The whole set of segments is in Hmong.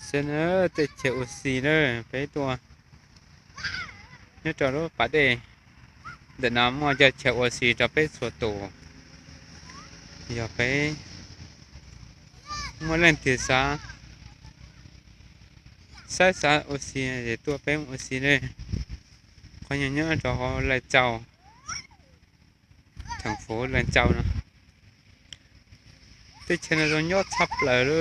Saib na, tej chaw ua si na, peb tuaj nyob rau lub pas dej. Ntawm no muaj cov chaw ua si rau peb txhua tus. Yog peb muaj leej twg xav saib xav ua si ces tuaj peb ua si na. Qhov no nyob rau hauv Lais Tsau, theem fuv Lais Tsau no. Teb chaws no zoo nyob tshaj plaws li.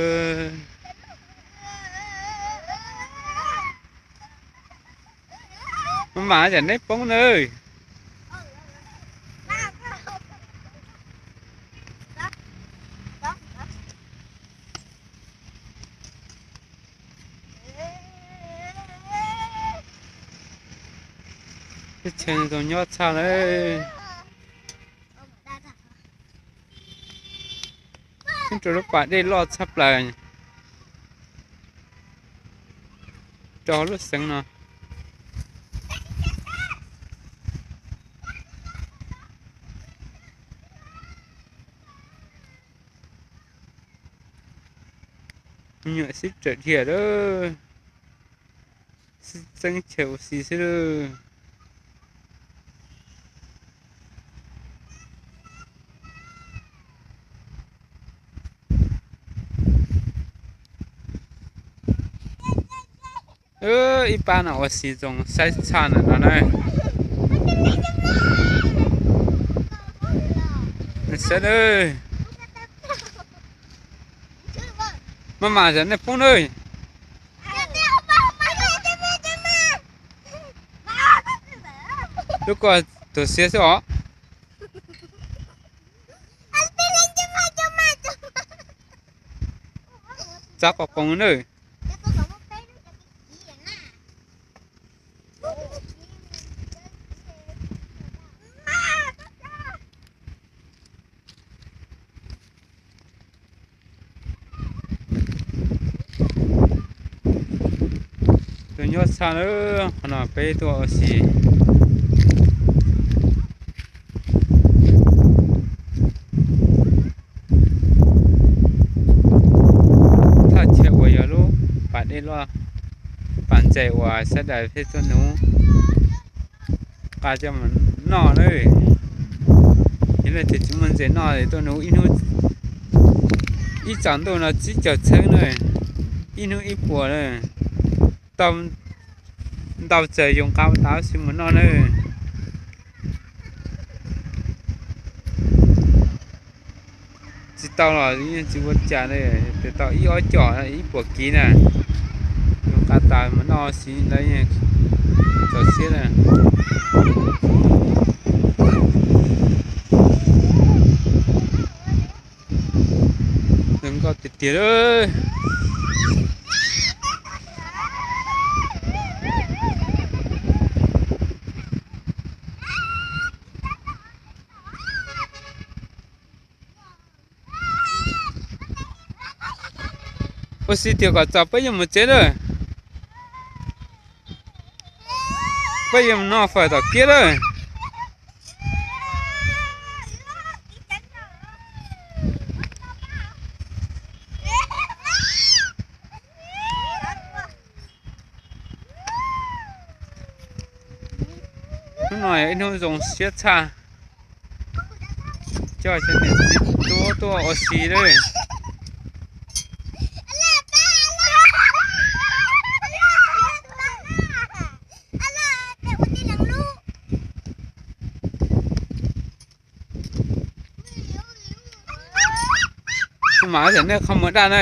Maj mam, tsam neb poob nawb. Teb chaws zoo nyob tshaj lawm. Nyob rau lub pas dej loj tshaj plaws rau lub xeev no. Me nyuam sib raws dhia lawm, sib txeeb chaw ua si xwb lawm. Ib pab no ua si zoo saib tshaj ntawm no na. Saib na. Maj mam, tsam nej poob na. Lub ko tuag xiab xwb os. Txav qos qoos na. Tus nyob tshaj lawm, qhov no peb tuaj ua si. Thaj chaw uas yog lub pas dej loj, pas ntses uas sawv daws thiaj tuaj nuv nqa coj mus noj na. Yog leej twg tsis muaj ntses noj tuaj nuv ib hnub, ib tsaus ntuj no tsib caug txheeb na, ib hnub ib puas na. Tau ntau txawm yus nqa ua tas tab sis mus noj na. Tsis tau los yeej tsis ua cas li, tes tau ib ob com ib puas kiv na, yus nqa tas mus noj xwb lawv yeej txaus siab na. Zoo nkauj tiag tiag lawm. Ua si tias kom txaus peb yuav mus tsev lawm. Peb yuav mus noj fawm tom kiab lawm. Hnub no yog ib hnub zoo siab tshaj, coj cov niam txiv tub tuaj ua si lawm. Kuv mam li nej qhov muag daj na.